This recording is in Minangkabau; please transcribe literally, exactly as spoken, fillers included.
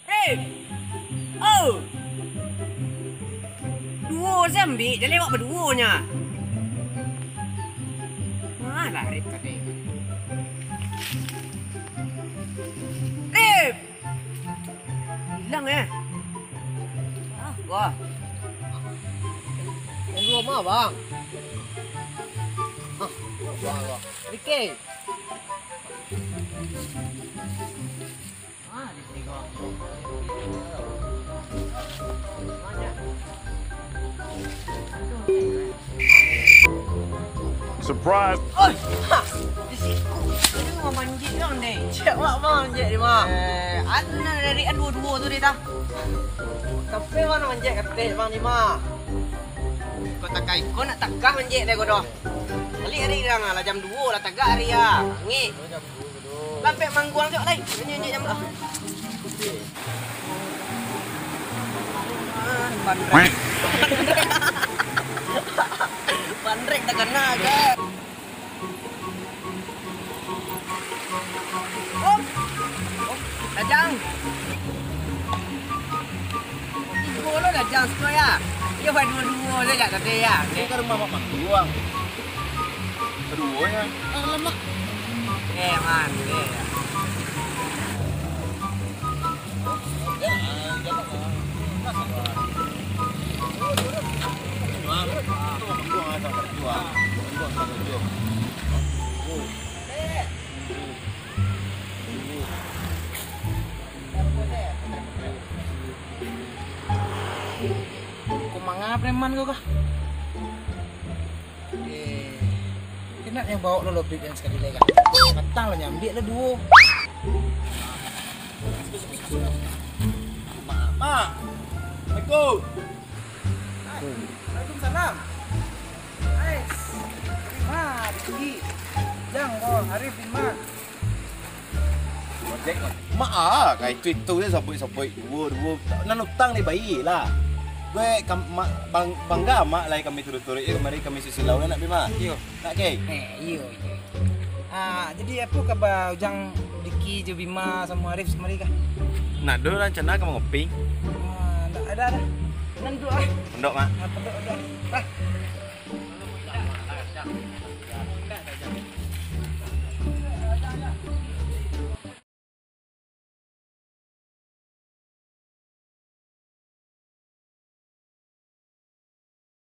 Rif! Oh! Duo se ambiak, jan lewat baduo nyo. Ah, lah Rif tadi. Rif! Ilang, eh. Ah, wah. Yang duo mah, Bang? Ah, wah, wah. Rike. Ah, di sini, Bang. Banyak. Surprise! Oi! Ha! Di siku. Ini rumah manjek dong, deh. Cek awak, Bang, manjek ni, Bang. Eh, anu dari an duo-duo tu, deh, tah. Kape, Bang, manjek kape, Bang, ni, Bang? Kau takai, kau nak takah manjek, deh, kau doh. Balik hari, Bang, lah jam duo lah tagak hari, ya. Ngek. Lampek mangguang cok lai. Ini, ini jam berapa? Ah, bandrek. Bandrek takana, kan? Om. Om. Dajang. Tigo lo dajang siko ya. Iyo, baduo-duo sajo tadi ya. Ini kan rumah Mak Mangguang. Keduonyo. Ah, lemak. Eh, man, eh. Kau manga preman kau kah? Eh, kena yang bawa lo lobik yang sekali lagi. Patang lah nyambik lah duo. Mak, Mak. Assalamualaikum. Hai. Waalaikumsalam. Ais. Terima, Rizky. Jang, oh, Arif, terima. Ojek, Mak. Mak ah, ka itu-itu se sabuik-sabuik, duo, duo. Nan utang ni bayia lah. Gue kam-, ma-, bang-, bangga mak lai kami turuik-turuik, eh, kamari kami sisilau nak, Bima. Iyo. Nak, Kei? Eh, iyo, iyo. Ah, jadi apo kaba Ujang, Diki, jo Bima, samo Arif kamari kah? Nak ado rancana ka mangopi. Ah, ndak ado, ado. Nan tu ah. Pondok, Mak. Ah, pondok, pondok. Ah.